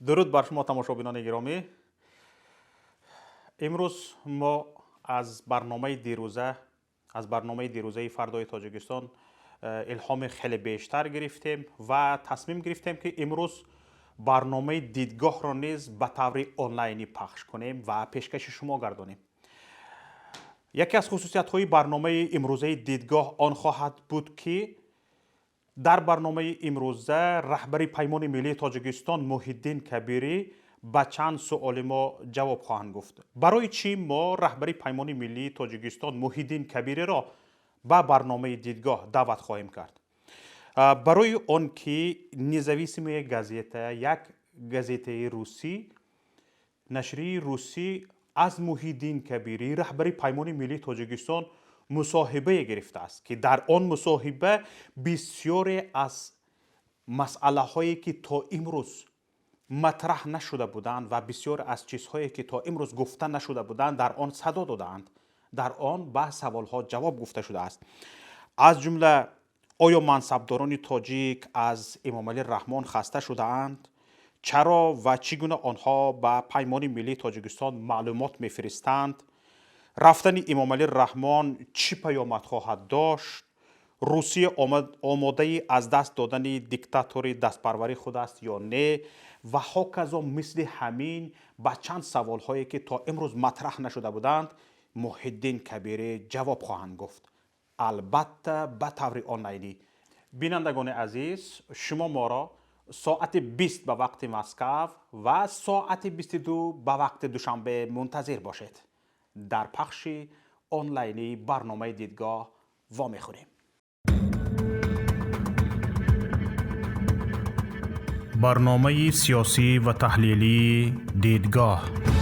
Дуруд бар шумо, тамошобинони гиромӣ. Имрӯз мо аз барномаи дирӯзаи «Фардои Тоҷикистон» илҳоми хеле бештар гирифтем ва тасмим гирифтем, ки имрӯз барномаи «Дидгоҳро» низ ба таври онлайнӣ пахш кунем ва пешкаши шумо гардонем. Яке аз хусусиятҳои барномаи имрӯзаи «Дидгоҳ» он хоҳад буд, ки дар барномаи имрӯза раҳбари Паймони миллии Тоҷикистон Муҳиддин Кабирӣ ба чанд суоли мо ҷавоб хоҳанд гуфт. Барои чӣ мо раҳбари Паймони миллии Тоҷикистон Муҳиддин Кабириро ба барномаи «Дидгоҳ» даъват хоҳем кард? Барои он ки «Независимая газета», як газетаи русӣ, нашрияи русӣ, аз Муҳиддин Кабирӣ, раҳбари Паймони миллии Тоҷикистон, мусоҳибае гирифтааст, ки дар он мусоҳиба бисёре аз масъалаҳое, ки то имрӯз матраҳ нашуда буданд, ва бисёр аз чизҳое, ки то имрӯз гуфта нашуда буданд, дар он садо додаанд, дар он ба саволҳо ҷавоб гуфта шудааст. Аз ҷумла, оё мансабдорони тоҷик аз Эмомалӣ Раҳмон хаста шудаанд, чаро ва чӣ гуна онҳо ба Паймони миллии Тоҷикистон маълумот мефиристанд, рафтани Эмомалӣ Раҳмон чӣ паёмад хоҳад дошт, Русия омодаи аз даст додани диктатори дастпарвари худ аст ё не, ва ҳоказо мисли ҳамин ба чанд саволҳое, ки то имрӯз матраҳ нашуда буданд, Муҳиддин Кабирӣ ҷавоб хоҳанд гуфт, албатта ба таври онлайнӣ. Бинандагони азиз, шумо моро соати 20 ба вақти Москав ва соати 22 ба вақти Душанбе мунтазир бошед. Дар пахши онлайнии барномаи «Дидгоҳ» вомехӯрем. Барномаи сиёсӣ ва таҳлилии «Дидгоҳ».